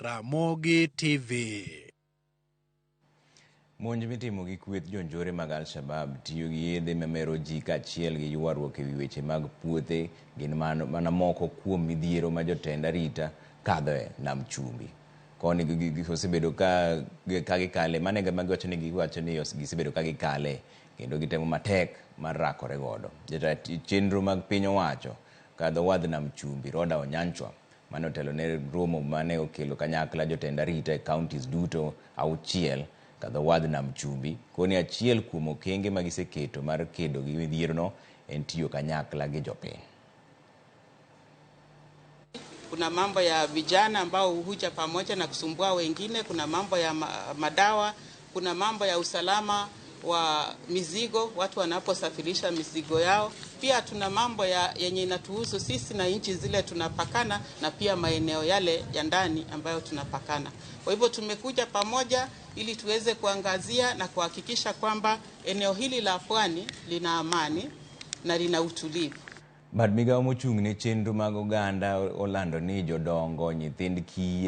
Ramogi TV. Monj mitimo gi kweth jonjore mag Al-Shabab tiyo gi yedhe mamero ji kaachiel gi ywaruok ewi weche mag puothe gin mana moko kuom midhiero ma jotend arita kadhoe Nam Chumbi. Koni osebedo ka gikale, mano e gima giwacho ni giwacho ni gisebedo ka gikale kendo gitemo matek mar rakore godo. Jata chenro mag piny owacho ka dho wadh Nam Chumbi Rhoda Onyanchwa mane otelo ne romo mane okelo kanyakla jotend arita e counties duto auchiel ka dho wadh Nam Chumbi koni achiel kuom okenge ma giseketo mar kedo gi midhierono en tiyo kanyakla gi jopiny. Kuna mambo ya vijana ambao huja pamoja na kusumbua wengine, kuna mambo ya madawa, kuna mambo ya usalama wa mizigo, watu wanaposafirisha mizigo yao. Pia tuna mambo ya yenye inatuhusu sisi na nchi zile tunapakana na pia maeneo yale ya ndani ambayo tunapakana. Kwa hivyo tumekuja pamoja ili tuweze kuangazia na kuhakikisha kwamba eneo hili la pwani lina amani na lina utulivu. Bad migao mochung' ne chenro mag oganda olando ni jodongo, nyithind kiye